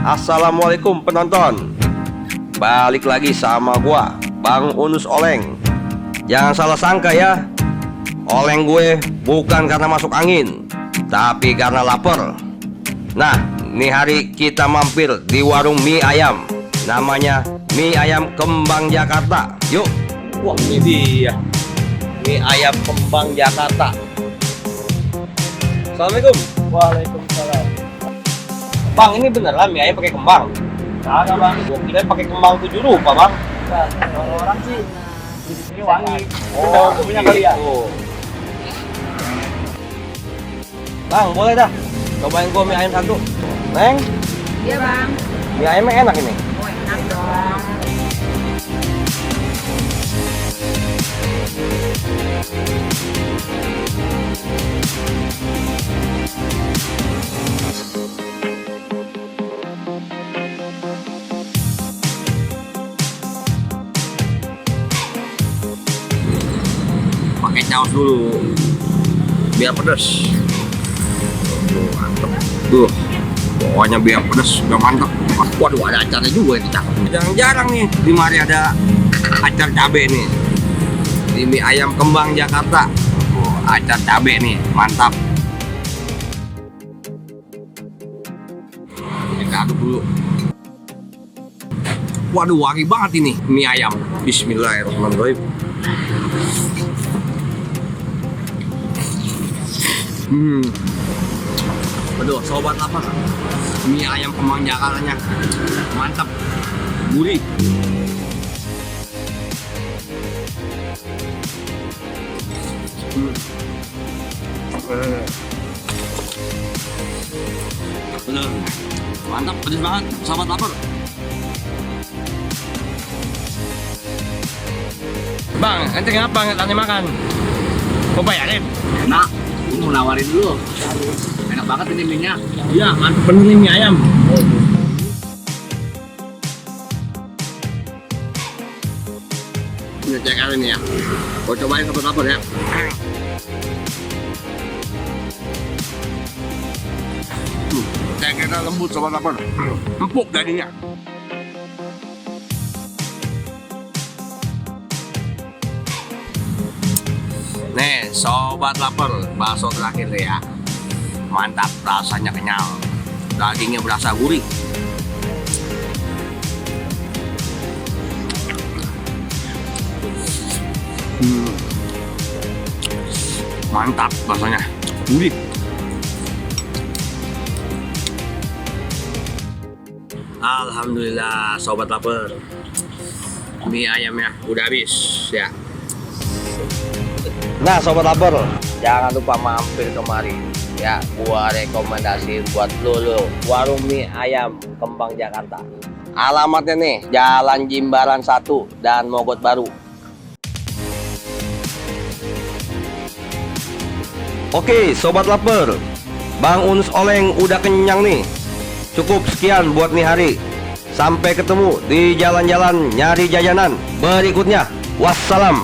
Assalamualaikum penonton. Balik lagi sama gua, Bang Unus Oleng. Jangan salah sangka ya, oleng gue bukan karena masuk angin, tapi karena lapar. Nah, nih hari kita mampir di warung mie ayam. Namanya Mie Ayam Kembang Jakarta. Yuk. Wah, ini dia mie ayam Kembang Jakarta. Assalamualaikum. Waalaikumsalam. Bang, ini beneran mie ayam pakai kembang? Kagak bang. Gua kira pakai kembang 7 rupa, Bang. Nah, kalau orang sih di sini wangi. Oh, punya kali ya. gitu. Bang, boleh dah. Cobain gua mie ayam satu. Neng, Iya bang. mie ayamnya enak ini. Oh enak dong. Pakai saus dulu biar pedes. Tuh, mantep. Tuh, pokoknya biar pedes, biar mantep. Waduh, ada acarnya juga ini, cakep. Jarang-jarang nih di mari ada acar cabe nih. Di mie ayam Kembang Jakarta. Oh, acar cabe nih, mantap. Kita aduk dulu. Waduh, wangi banget ini mie ayam. Bismillahirrahmanirrahim. Aduh, sobat lapar. Mie ayam Kembang Jakartanya mantap, gurih. Bener, mantap, pedes banget, sobat lapar. Bang, ente ngapa nggak makan? Mau bayarin? Enak. Ini mau nawarin dulu. Enak banget ini minyak. Iya, mantep bener nih mie ayam. Ini cek kali nih ya. Gua cobain sobat lapar ya. Cekernya lembut sobat lapar. Empuk dagingnya. Nih, sobat lapar, bakso terakhir deh ya. Mantap, rasanya kenyal. Dagingnya berasa gurih. Mantap rasanya, gurih. Alhamdulillah, sobat lapar. Mie ayamnya udah habis ya. Nah, sobat lapar, jangan lupa mampir kemari. Ya, gua rekomendasi buat lo warung mie ayam Kembang Jakarta. Alamatnya nih, Jalan Jimbaran 1 dan Mogot Baru. Oke, sobat lapar, Bang Unus Oleng udah kenyang nih. Cukup sekian buat nih hari. Sampai ketemu di jalan-jalan nyari jajanan berikutnya. Wassalam.